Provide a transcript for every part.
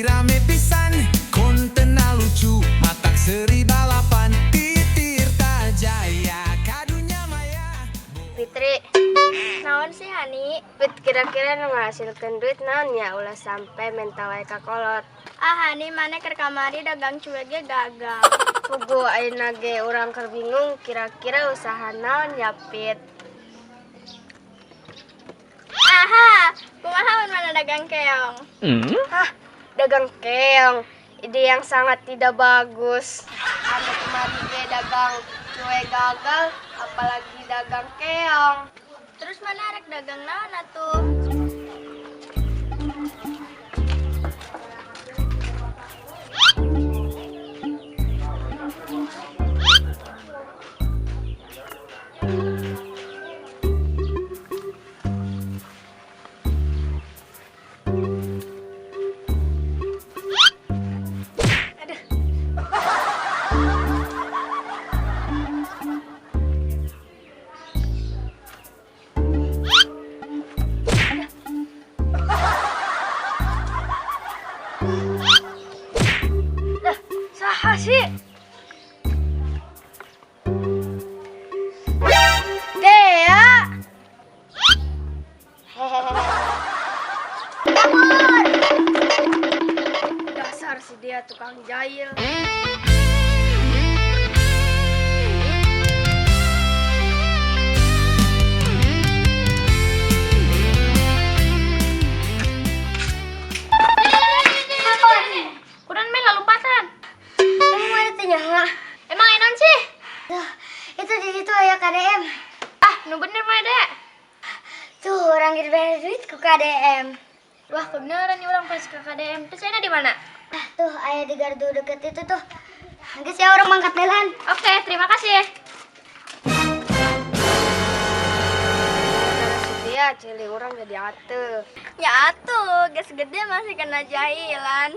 Rame pisan, kontenna lucu, matak seuri balapan di Tirta Jaya ka dunya maya. Fitri, Naon sih, Hani? Fit, kira-kira nu ngahasilkeun duit naon ya, ulah sampai menta wae ka kolot. Ah, Hani, maneh keur kamari dagang cuek ge gagal. Puguh ayeuna ge urang keur bingung kira-kira usaha naon ya, Pit. Aha, kumaha mun maneh dagang keong? Hah, dagang keong. Ide yang sangat tidak bagus. Anu kemarin ge dagang cuek gagal, apalagi dagang keong. Terus maneh rek dagang naon atuh? Dah, saha sih? Dea. Kabur. Dasar si dia tukang jahil. Kurang main lompatan. Emang maneh teu nyaho? Emang enon sih? Tuh, itu di situ aya KDM. Ah, nu bener mah dek. Tuh, urang dibere duit ku KDM. Wah, kebeneran nih urang pas ke KDM. Terus ini di mana? Ah, tuh aya di gardu deket itu tuh. Geus ya, urang mangkat lelan. Oke, terima kasih. Gara si dia ceuli urang jadi ateuh. Ya atuh, geus gede masih kena jahilan.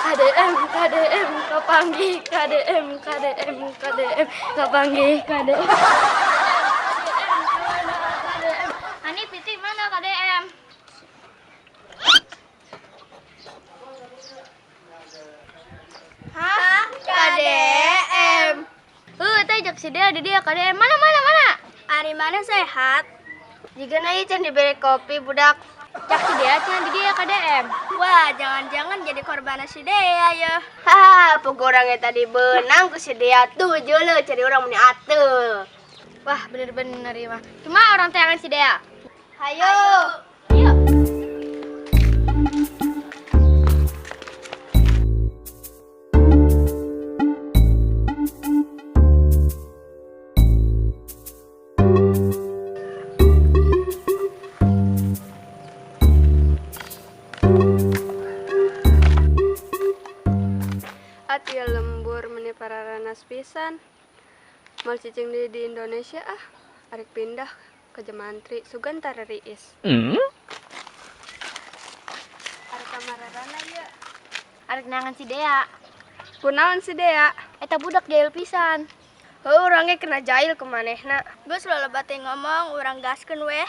KDM, KDM, kapanggih, KDM, KDM, KDM, kapanggih, KDM. KDM. Ani Piti mana KDM? Hah? KDM. Teh jak si dia di dia KDM. Mana mana mana? Ari maneh sehat? Jiga na ieu can dibere kopi budak. Cak si dia cenah di dia KDM. Wah, jangan-jangan jadi korban si Dea ya. Haha, puguh urang ge tadi beunang ku si Dea tuh jeuleuh cari urang meni ateuh. Wah, bener-bener ya mah. Cuma urang teangan si Dea. Hayo. Yuk. Ati lembur meni pararanas pisan. Moal cicing deui di Indonesia ah. Arek pindah ke Jemantri, sugan tareriis. Arek kamarana ieu? Arek neangan si Dea. Kunaon si Dea? Eta budak jahil pisan. Heuh, urang ge kena jahil ku manehna. Geus loba teh ngomong, urang gaskeun weh.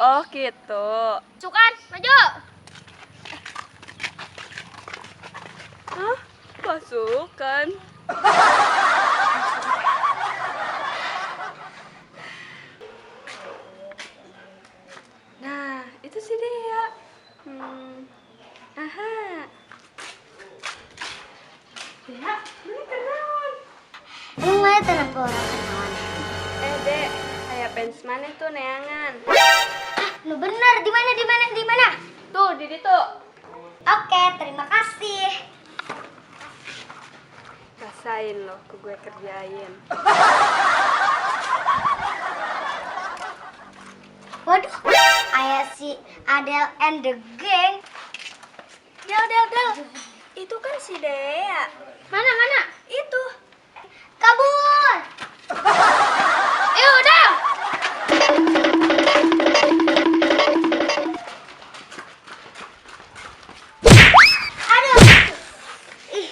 Oh gitu. Sukan, maju. Hah? Pasukan. Nah, itu si Dea. Aha. Dea, maneh kunaon? Emang maneh teu nempo urang kunaon? Eh, Dek, aya fans maneh tuh neangan. Ah, nu bener, di mana di mana di mana? Tuh, di ditu. Oke, terima kasih. Rasain loh, ku gue kerjain. Waduh, aya si Adele and the gang. Del, del, del. Itu kan si Dea. Mana, mana? Itu. Kabur! Yuk, udah. Aduh. Ih,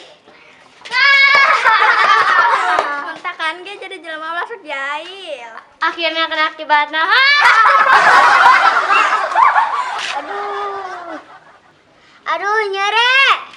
Kontakan ge jadi jelema masuk jahil. Akhirnya kena akibatnya. Aduh. Aduh, nyere.